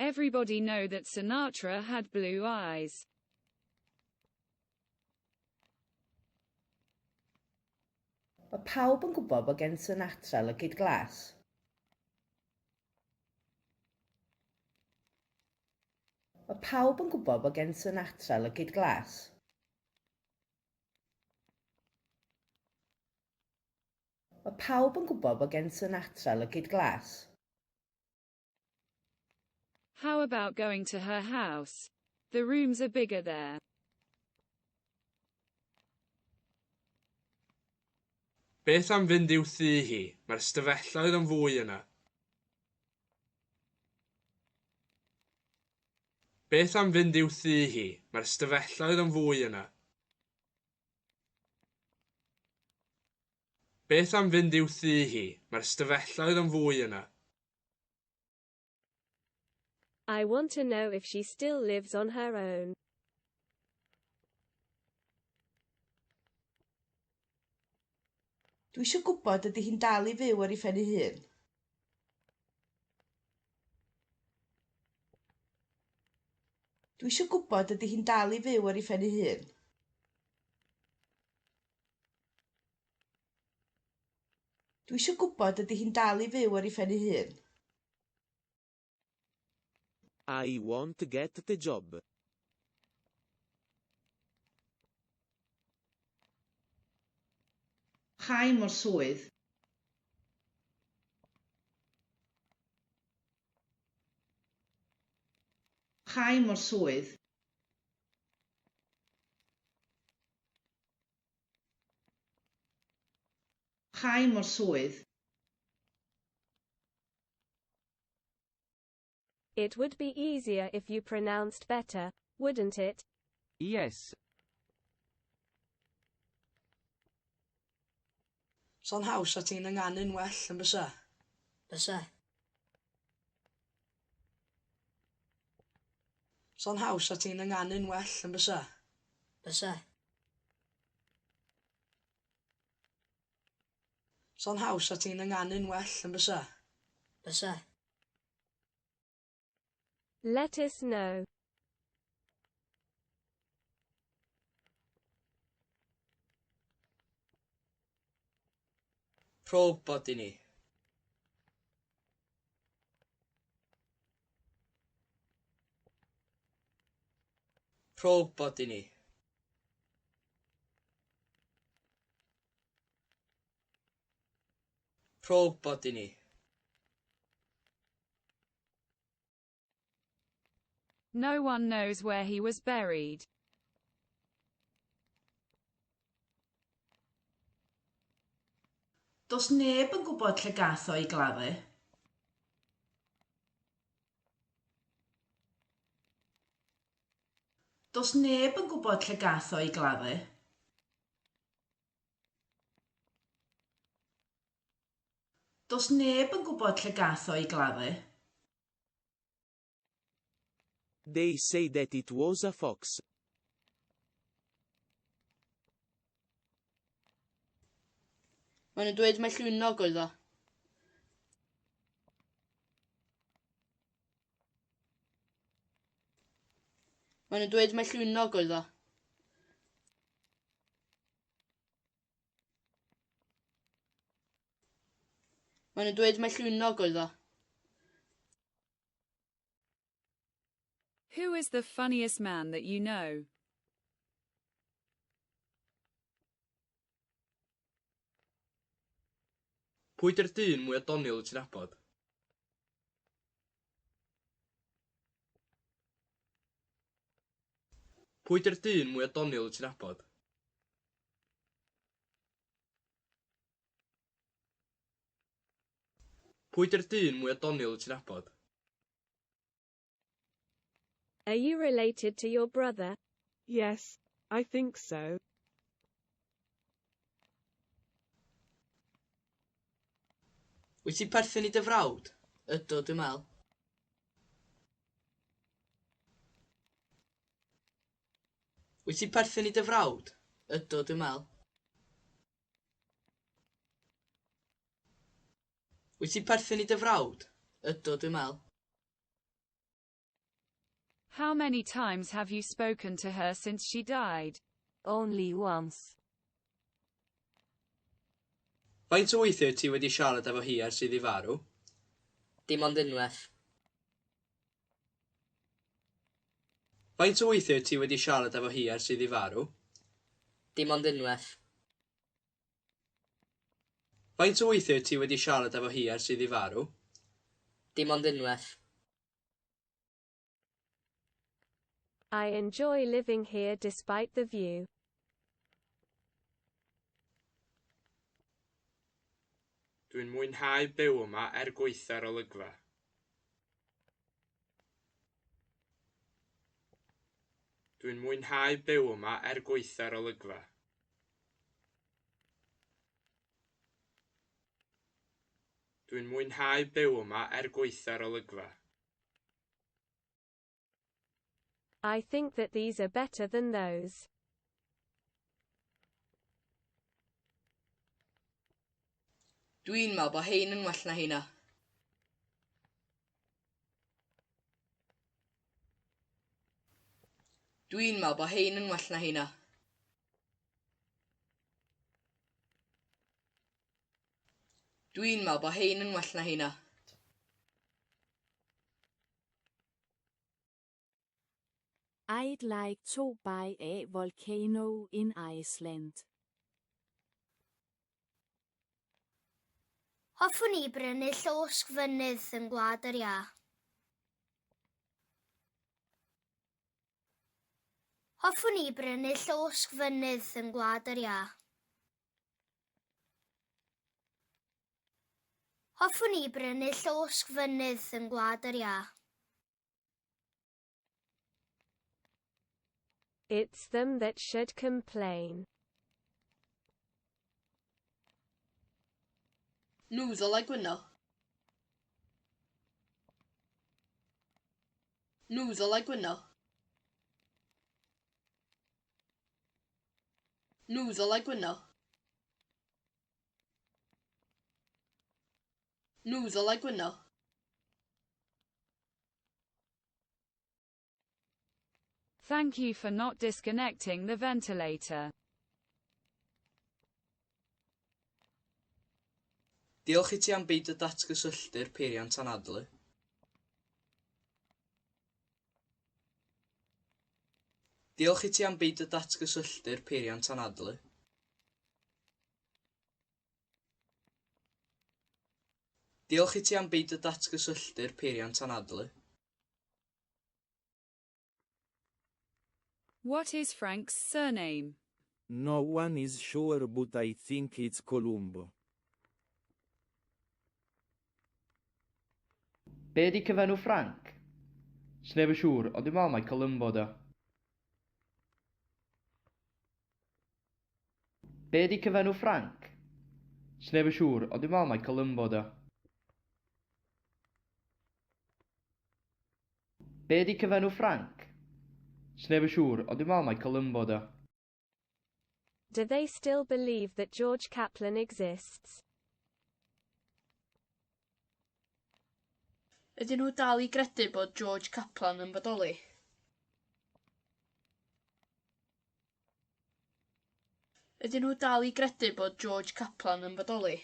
Everybody know that Sinatra had blue eyes. Mae pawb yn gwybod bod gen Sinatra lygaid glas. Mae pawb yn gwybod bod gen Sinatra lygaid glas. Mae pawb yn gwybod bod gen Sinatra lygaid glas. How about going to her house? The rooms are bigger there. Beth am fynd i'w thŷ hi? Mae'r stafelloedd yn fwy yna. Beth am fynd i'w thŷ hi? Mae'r stafelloedd yn fwy yna. Beth am fynd i'w thŷ hi? Mae'r stafelloedd yn fwy yna. I want to know if she still lives on her own. Dwi eisiau gwybod ydy hi'n dal i fyw ar ei phen ei hun. Dwi eisiau gwybod ydy hi'n dal i fyw ar ei phen ei hun. Dwi eisiau gwybod ydy hi'n dal i fyw ar ei phen ei hun. I won't get the job. Cha i mo'r swydd. Cha i mo'r swydd. Cha i mo'r swydd. It would be easier if you pronounced better, wouldn't it? Yes. Sa'n haws 'sa ti'n ynganu'n well yn bysa? Bysa. Sa'n haws 'sa ti'n ynganu'n well yn bysa? Bysa. Sa'n haws 'sa ti'n ynganu'n well yn bysa? Bysa. Let us know. Rho wybod i ni. Rho wybod i ni. Rho wybod i ni. No one knows where he was buried. Does neb yn gwybod lle gath o ei gladdu. Does neb yn gwybod lle gath o ei gladdu. Does neb yn gwybod lle gath o ei gladdu. They say that it was a fox. Maen nhw'n dweud mai llwynog oedd o. Maen nhw'n dweud mai llwynog oedd o. Maen nhw'n dweud mai llwynog oedd o. Who is the funniest man that you know? Pwy 'di'r dyn mwya doniol wyt ti'n nabod? Pwy 'di'r dyn mwya doniol wyt ti'n nabod? Pwy 'di'r dyn mwya doniol wyt ti'n nabod? Are you related to your brother? Yes, I think so. Wyt ti'n perthyn i dy frawd? Ydw, dwi'n meddwl. Wyt ti'n perthyn i dy frawd? Ydw, dwi'n meddwl. Wyt ti'n perthyn i dy frawd? Ydw, dwi'n meddwl. How many times have you spoken to her since she died? Only once. Faint o weithiau ti wedi siarad efo hi ers iddi farw? Dim ond unwaith. Faint o weithiau ti wedi siarad efo hi ers iddi farw? Dim ond unwaith. Faint o weithiau ti wedi siarad efo hi ers iddi farw? Dim ond unwaith. I enjoy living here despite the view. Dwi'n mwynhau byw yma er gwaetha'r olygfa. Dwi'n mwynhau byw yma er gwaetha'r olygfa. Dwi'n mwynhau byw yma er gwaetha'r olygfa. I think that these are better than those. Dwi'n meddwl bod hein yn well na heina. Dwi'n meddwl bod hein yn well na heina. Dwi'n meddwl bod hein yn well na heina. I'd like to buy a volcano in Iceland. Hoffwn i brynu llosg fynydd yng Ngwlad yr Iâ. Hoffwn i brynu llosg fynydd yng Ngwlad yr Iâ. Hoffwn i brynu llosg fynydd yng Ngwlad yr Iâ. It's them that should complain. Nhw ddylai gwyno. Nhw ddylai gwyno. Nhw ddylai gwyno. Nhw ddylai gwyno. Thank you for not disconnecting the ventilator. Diolch i ti am beidio datgysylltu'r peiriant anadlu. Diolch i ti am beidio datgysylltu'r peiriant anadlu. Diolch i ti am beidio datgysylltu'r peiriant anadlu. What is Frank's surname? No one is sure, but I think it's Columbo. Be 'di cyfenw Frank? Sneb yn siŵr, ond dwi'n meddwl mai Columbo 'di o. Be 'di cyfenw Frank? Sneb yn siŵr, ond dwi'n meddwl mai Columbo 'di o. Be 'di cyfenw Frank? Sneb yn siŵr, ond dwi'n meddwl mai Columbo 'di o. Do they still believe that George Kaplan exists? Ydyn nhw dal i gredu bod George Kaplan yn bodoli? Ydyn nhw dal i gredu bod George Kaplan yn bodoli?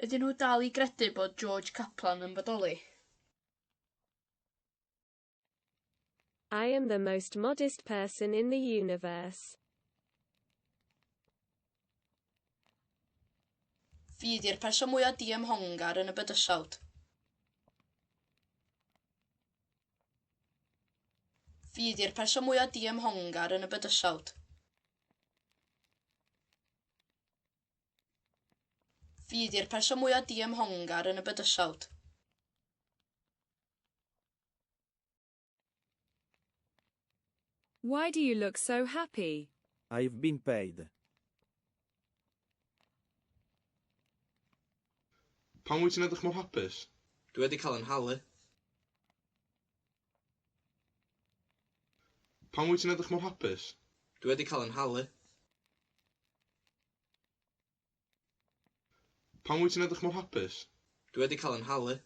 Ydyn nhw dal i gredu bod George Kaplan yn bodoli? I am the most modest person in the universe. Fi 'di'r person mwyaf diymhongar yn y bydysawd. Fi 'di'r person mwyaf diymhongar yn y bydysawd. Fi 'di'r person mwyaf diymhongar yn y bydysawd. Why do you look so happy? I've been paid. Pam wyt ti'n edrych mor hapus? Dwi wedi cael 'y nhalu. Pam wyt ti'n edrych mor hapus? Dwi wedi cael 'y nhalu. Pam wyt ti'n edrych mor hapus? Dwi wedi cael 'y nhalu.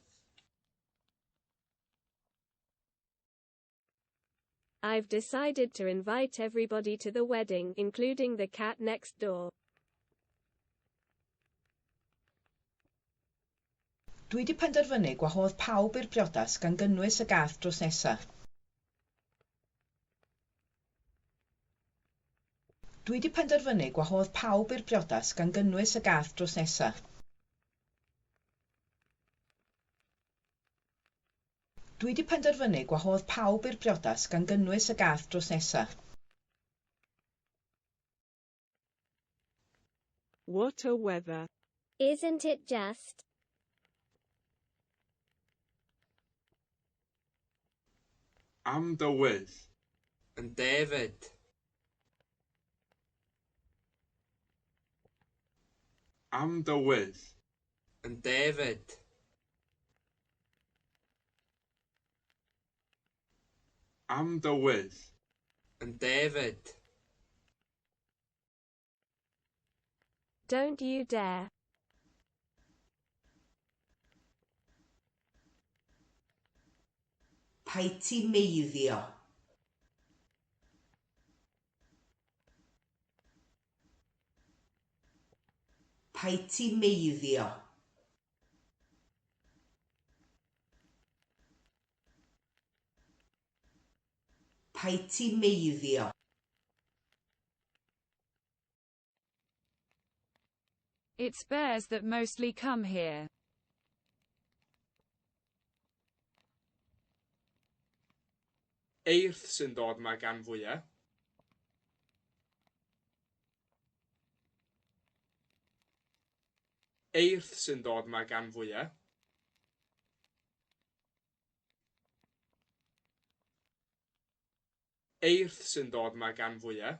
I've decided to invite everybody to the wedding, including the cat next door. Dwi 'di penderfynu gwahodd pawb i'r briodas gan gynnwys y gath drws nesa. Dwi 'di penderfynu gwahodd pawb i'r briodas gan gynnwys y gath drws nesa. Dwi 'di penderfynu gwahodd pawb i'r briodas gan gynnwys y gath drws nesa. What a weather. Isn't it just? Am dywydd. Ynde 'fyd. Am dywydd. Ynde 'fyd. Am dywydd. Ynde 'fyd. Don't you dare. Paid ti meiddio. Paid ti meiddio. Paid ti meiddio. It's bears that mostly come here. Eirth sy'n dod 'ma gan fwya. Eirth sy'n dod 'ma gan fwya. Eirth sy'n dod 'ma gan fwya.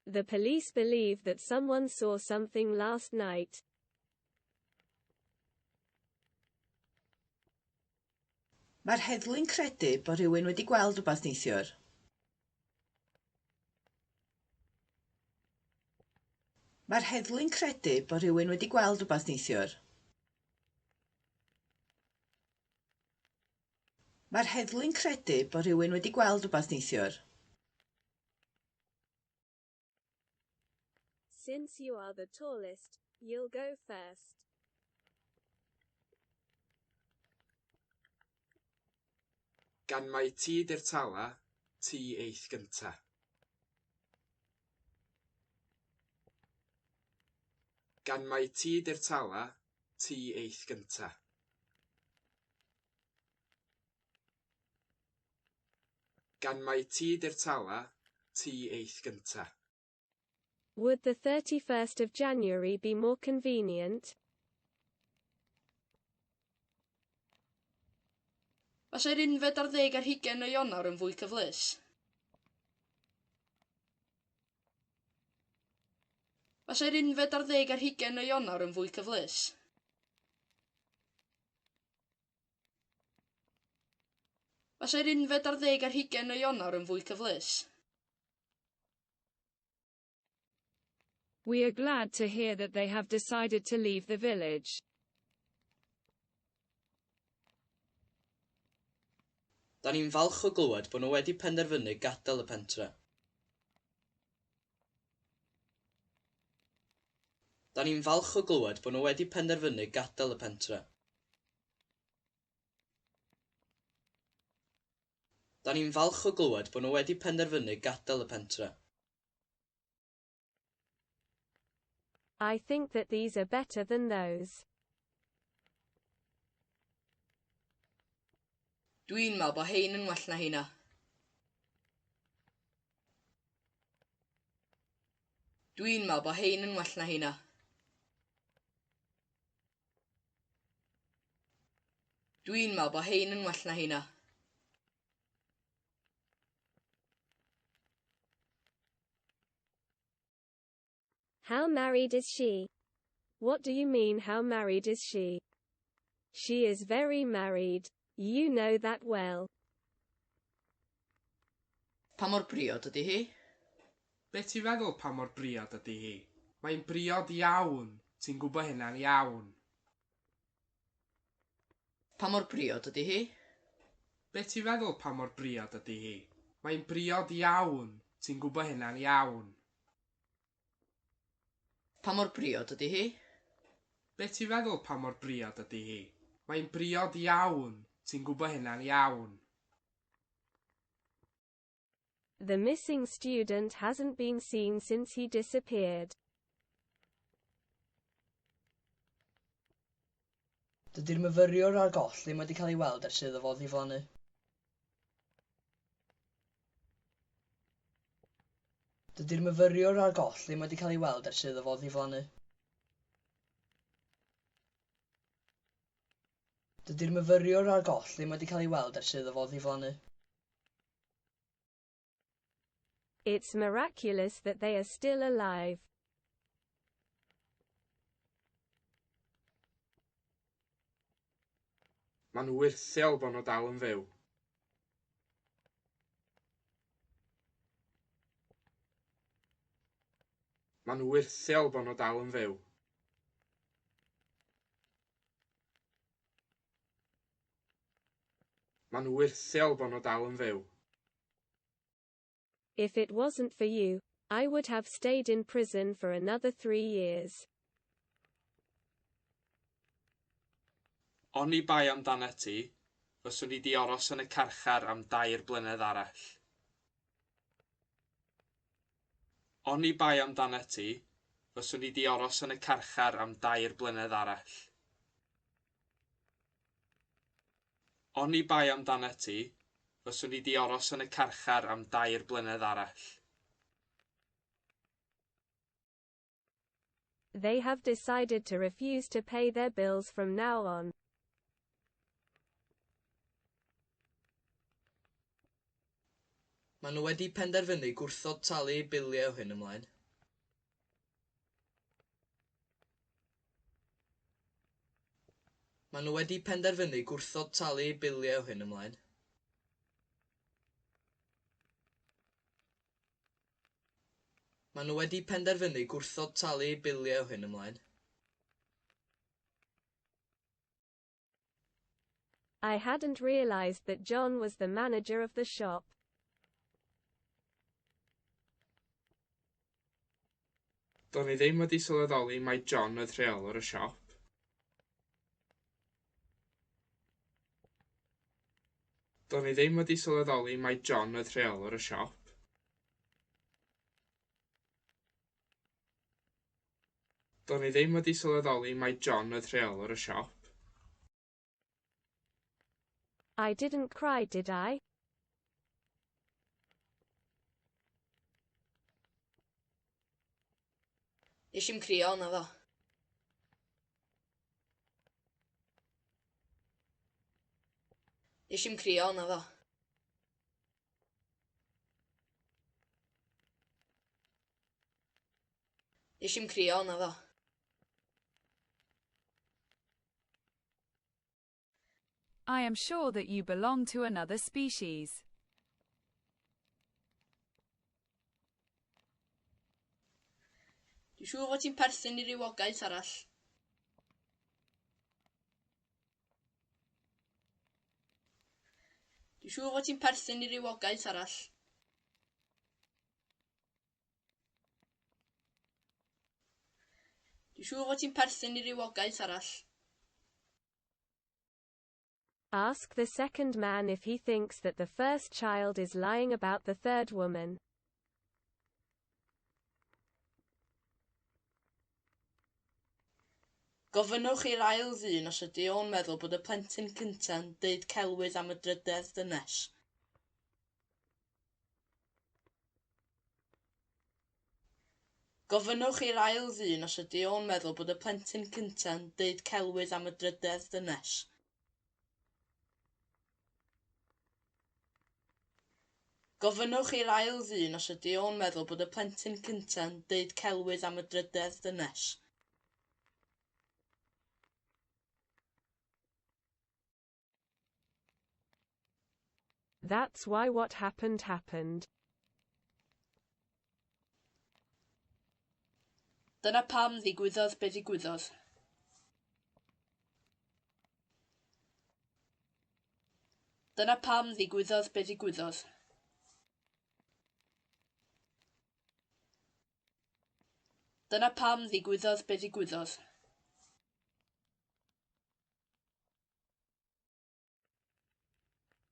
The police believe that someone saw something last night. Mae'r heddlu'n credu bod rhywun wedi gweld rhywbeth neithiwr. Mae'r heddlu'n credu bod rhywun wedi gweld rhywbeth neithiwr. Mae'r heddlu'n credu bod rhywun wedi gweld rhywbeth neithiwr. Since you are the tallest, you'll go first. Gan mai ti 'di'r tala, ti eith gynta. Gan mai ti 'di'r tala, ti eith gynta. Gan mai ti 'di'r tala, ti eith gynta. Would the 31st of January be more convenient? Fasai'r unfed ar ddeg ar hugain o Ionawr yn fwy cyfleus? Fasai'r unfed ar ddeg ar hugain o Ionawr yn fwy cyfleus? Fasai'r unfed ar ddeg ar hugain o Ionawr yn fwy cyfleus? We are glad to hear that they have decided to leave the village. Da ni'n falch o glywed bod nhw wedi penderfynu gadael y pentre. Da ni'n falch o glywed bod nhw wedi penderfynu gadael y pentre. Da ni'n falch o glywed bod nhw wedi penderfynu gadael y pentre. I think that these are better than those. Dwi'n meddwl bod hein yn well na heina. Dwi'n meddwl bod hein yn well na heina. Dwi'n meddwl bod hein yn well na heina. How married is she? What do you mean how married is she? She is very married. You know that well. Pa mor briod ydy hi? Be ti'n feddwl pa mor briod ydy hi? Mae'n briod iawn. Ti'n gwybod hynna'n iawn. Pa mor briod ydy hi? Be ti'n feddwl pa mor briod ydy hi? Mae'n briod iawn. Ti'n gwybod hynna'n iawn. Pa mor briod ydy hi? Be ti'n feddwl pa mor briod ydy hi? Mae'n briod iawn. Ti'n gwybod hynna'n iawn. The missing student hasn't been seen since he disappeared. Dydy'r myfyriwr ar goll ddim wedi cael ei weld ers iddo fo ddiflannu. Dydy'r myfyriwr ar goll ddim wedi cael ei weld ers iddo fo ddiflannu. Dydy'r myfyriwr ar goll ddim wedi cael ei weld ers iddo fo ddiflannu. It's miraculous that they are still alive. Mae'n wyrthiol bod nhw dal yn fyw. Mae'n wyrthiol bod nhw dal yn fyw. Mae'n wyrthiol bod nhw dal yn fyw. If it wasn't for you, I would have stayed in prison for another 3 years. Oni bai amdanat ti, fyswn i 'di aros yn y carchar am 3 blynedd arall. Oni bai amdanat ti, fyswn i 'di aros yn y carchar am 3 blynedd arall. Oni bai amdanat ti, fyswn i 'di aros yn y carchar am 3 blynedd arall. They have decided to refuse to pay their bills from now on. Maen nhw wedi penderfynu gwrthod talu eu biliau o hyn ymlaen. Maen nhw wedi penderfynu gwrthod talu eu biliau o hyn ymlaen. Maen nhw wedi penderfynu gwrthod talu eu biliau o hyn ymlaen. I hadn't realized that John was the manager of the shop. Do'n i ddim wedi sylweddoli mai John oedd rheolwr y siop. Do'n i ddim wedi sylweddoli mai John oedd rheolwr y siop. Do'n i ddim wedi sylweddoli mai John oedd rheolwr y siop. I didn't cry, did I? Nes i'm crio, naddo. Nes i'm crio, naddo. Nes i'm crio, naddo. I am sure that you belong to another species. Dwi'n siŵr fod ti'n perthyn i rywogaeth arall. Dwi'n siŵr fod ti'n perthyn i rywogaeth arall. Dwi'n siŵr fod ti'n perthyn i rywogaeth arall. Ask the second man if he thinks that the first child is lying about the third woman. Gofynnwch i'r ail ddyn os ydy o'n meddwl bod y plentyn cynta'n deud celwydd am y drydedd ddynes. Gofynnwch i'r ail ddyn os ydy o'n meddwl bod y plentyn cynta'n deud celwydd am y drydedd ddynes. Gofynnwch i'r ail ddyn os ydy o'n meddwl bod y plentyn cynta'n deud celwydd am y drydedd ddynes. That's why what happened happened. Dyna pam ddigwyddodd be ddigwyddodd. Dyna pam ddigwyddodd be ddigwyddodd. Dyna pam ddigwyddodd be ddigwyddodd.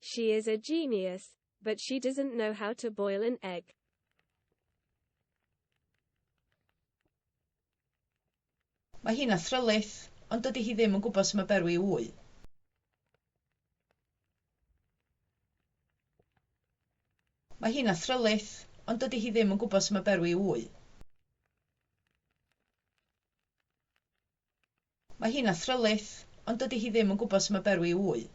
She is a genius, but she doesn't know how to boil an egg. Mae hi'n athrylith, ond dydy hi ddim yn gwybod sut mae berwi wy. Mae hi'n athrylith, ond dydy hi ddim yn gwybod sut mae berwi wy. Mae hi'n athrylith, ond dydy hi ddim yn gwybod sut mae berwi wy.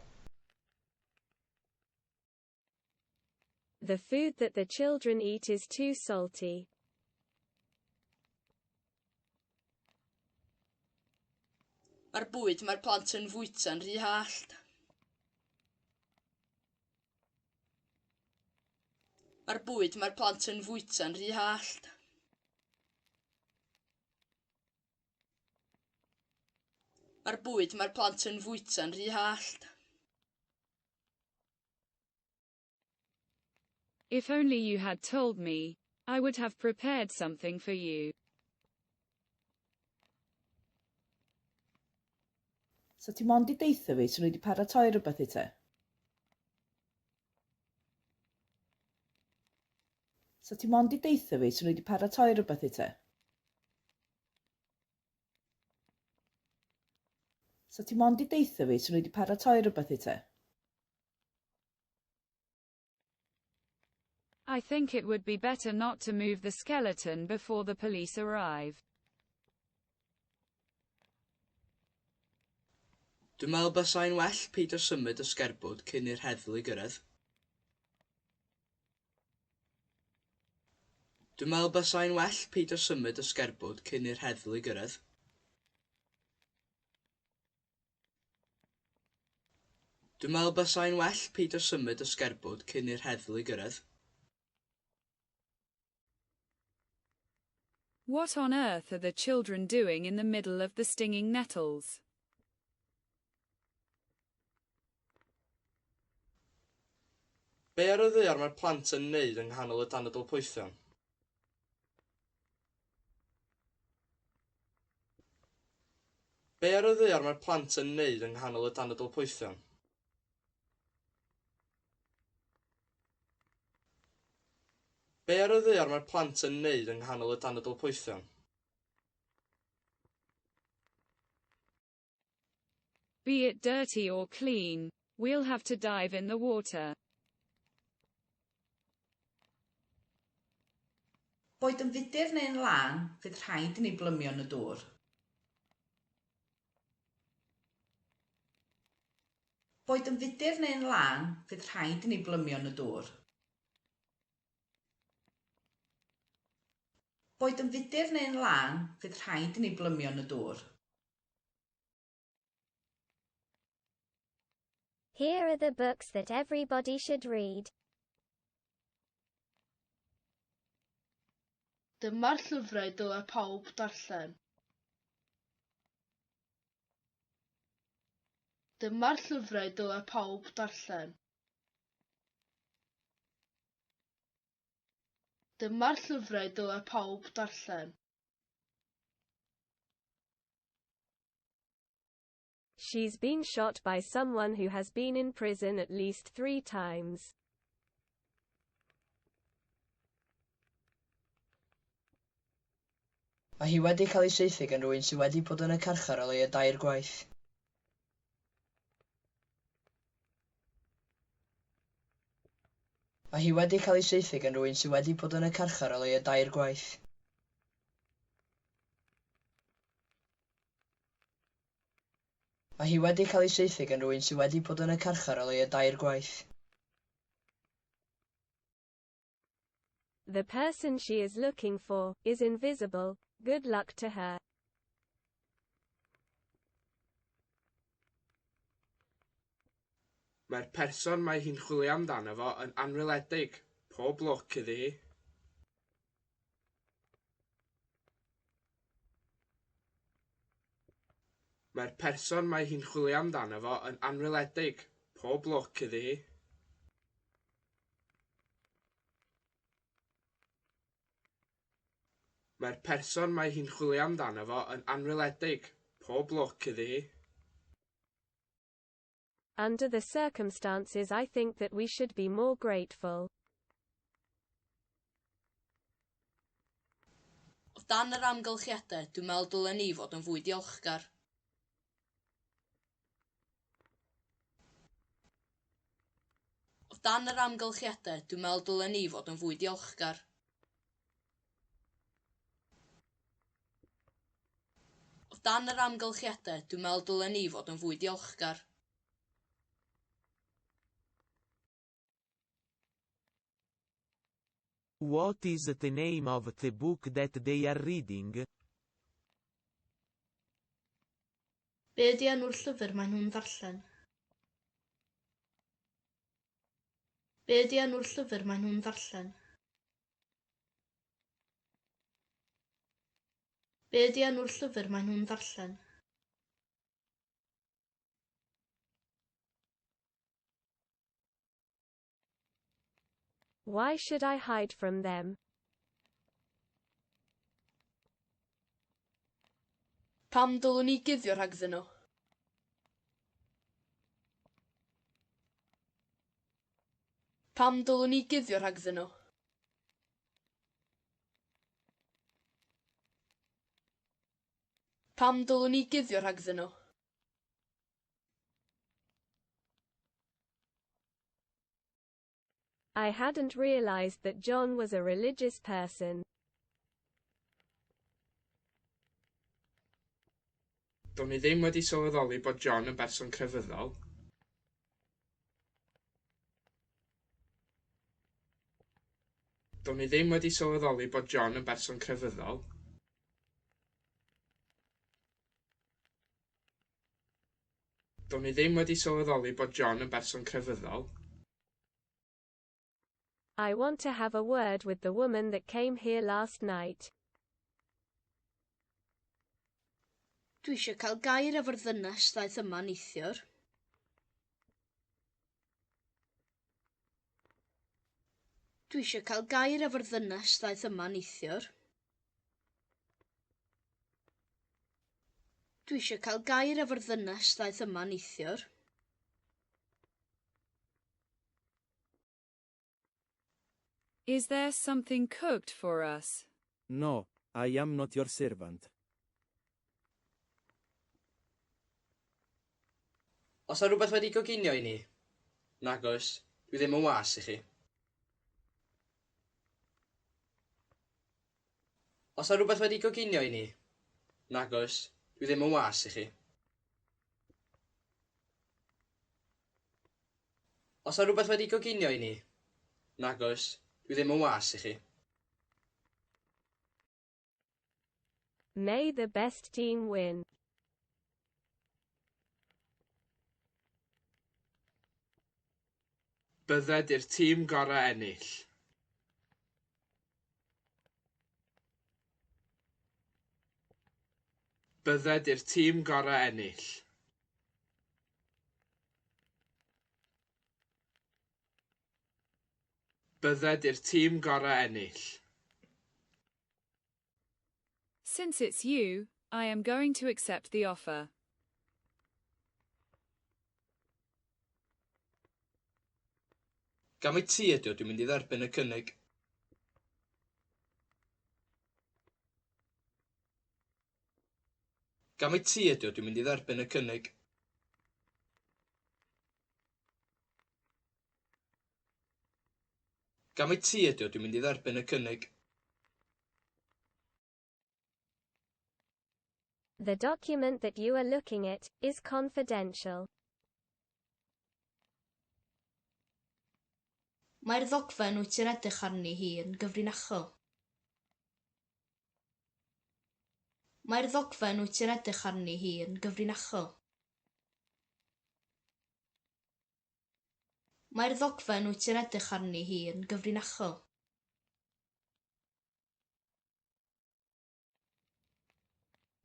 The food that the children eat is too salty. Mae'r bwyd mae'r plant yn fwyta'n rhy hallt. Mae'r bwyd mae'r plant yn fwyta'n rhy hallt. Mae'r bwyd mae'r plant yn fwyta'n rhy hallt. If only you had told me, I would have prepared something for you. Sa ti mond 'di deutha fi, 'swn i 'di paratoi rhywbeth i ti. Sa ti mond 'di deutha fi, 'swn i 'di paratoi rhywbeth i ti. Sa ti mond 'di deutha fi, 'swn i 'di paratoi rhywbeth i ti. I think it would be better not to move the skeleton before the police arrive. Dwi'n meddwl basai'n well peidio symud y sgerbwd cyn i'r heddlu gyrraedd. Dwi'n meddwl basai'n well peidio symud y sgerbwd cyn i'r heddlu gyrraedd. Dwi'n meddwl basai'n well peidio symud y sgerbwd cyn i'r heddlu gyrraedd. What on earth are the children doing in the middle of the stinging nettles? Be ar y ddaear mae'r plant yn wneud yng nghanol y danadl poethion? Be ar y ddaear mae'r plant yn wneud yng nghanol y danadl poethion? Be ar y ddaear mae'r plant yn wneud yng nghanol y danadl poethion? Be it dirty or clean, we'll have to dive in the water. Boed yn fudur neu'n lân, fydd rhaid i ni blymio yn y dŵr. Boed yn fudur neu'n lân, fydd rhaid i ni blymio yn y dŵr. Boed yn fudur neu'n lân, fydd rhaid i ni blymio yn y dŵr. Here are the books that everybody should read. Dyma'r llyfrau dylai pawb darllen. Dyma'r llyfrau dylai pawb darllen. Dyma'r llyfrau dylai pawb darllen. She's been shot by someone who has been in prison at least 3 times. Mae hi wedi cael ei saethu gan rywun sydd wedi bod yn y carchar o leia dair gwaith. Mae hi wedi cael ei saethu gan rywun sydd wedi bod yn y carchar o leia dair gwaith. Mae hi wedi cael ei saethu gan rywun sydd wedi bod yn y carchar o leia dair gwaith. The person she is looking for is invisible. Good luck to her. Mae'r person mae hi'n chwilio amdano fo yn anweledig. Pob lwc iddi hi. Mae'r person mae hi'n chwilio amdano fo yn anweledig, pob lwc iddi hi. Mae'r person mae hi'n chwilio amdano fo yn anweledig, pob lwc iddi hi. Under the circumstances I think that we should be more grateful. O dan yr amgylchiadau, dwi'n meddwl dylen ni fod yn fwy diolchgar. O dan yr amgylchiadau, dwi'n meddwl dylen ni fod yn fwy diolchgar. O dan yr amgylchiadau, dwi'n meddwl dylen ni fod yn fwy diolchgar. What is the name of the book that they are reading? Be ydy enw'r llyfr maen nhw'n ddarllen? Be ydy enw'r llyfr maen nhw'n ddarllen? Be ydy enw'r llyfr maen nhw'n ddarllen? Why should I hide from them? Pam dylwn i guddio rhagddyn nhw? Pam dylwn i guddio rhagddyn nhw? Pam dylwn i guddio rhagddyn nhw? I hadn't realized that John was a religious person. Do'n i ddim wedi sylweddoli bod John yn berson crefyddol. Do'n i ddim wedi sylweddoli bod John yn berson crefyddol. Do'n i ddim wedi sylweddoli bod John yn berson crefyddol. I want to have a word with the woman that came here last night. Dwi eisiau cael gair efo'r ddynes ddaeth yma neithiwr. Dwi eisiau cael gair efo'r ddynes ddaeth yma neithiwr. Dwi eisiau cael gair efo'r ddynes ddaeth yma neithiwr. Is there something cooked for us? No, I am not your servant. Oes 'na rhywbeth wedi coginio i ni? Nag oes, dwi ddim yn was i chi. Oes 'na rhywbeth wedi coginio i ni? Nag oes, dwi ddim yn was i chi. Oes 'na rhywbeth wedi coginio i ni? Nag oes, dwi ddim yn was i chi. May the best team win. Bydded i'r tîm gorau ennill. Bydded i'r tîm gorau ennill. Bydded i'r tîm gorau ennill. Since it's you, I am going to accept the offer. Gan mai ti ydi o, dwi'n mynd i dderbyn y cynnig. Gan mai ti ydi o, dwi'n mynd i dderbyn y cynnig. Gan mai ti ydi o, dwi'n mynd i dderbyn y cynnig. The document that you are looking at is confidential. Mae'r ddogfen wyt ti'n edrych arni hi yn gyfrinachol. Mae'r ddogfen wyt ti'n edrych arni hi yn gyfrinachol. Mae'r ddogfen wyt ti'n edrych arni hi yn gyfrinachol.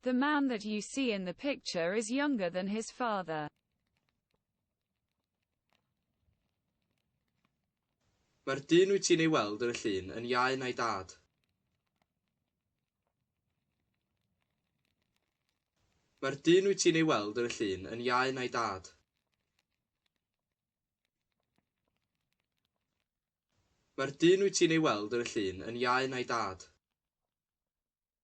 The man that you see in the picture is younger than his father. Mae'r dyn wyt ti'n ei weld yn y llun yn iau na'i dad. Mae'r dyn wyt ti'n ei weld yn y llun yn iau na'i dad. Mae'r dyn wyt ti'n ei weld yn y llun yn iau na'i dad.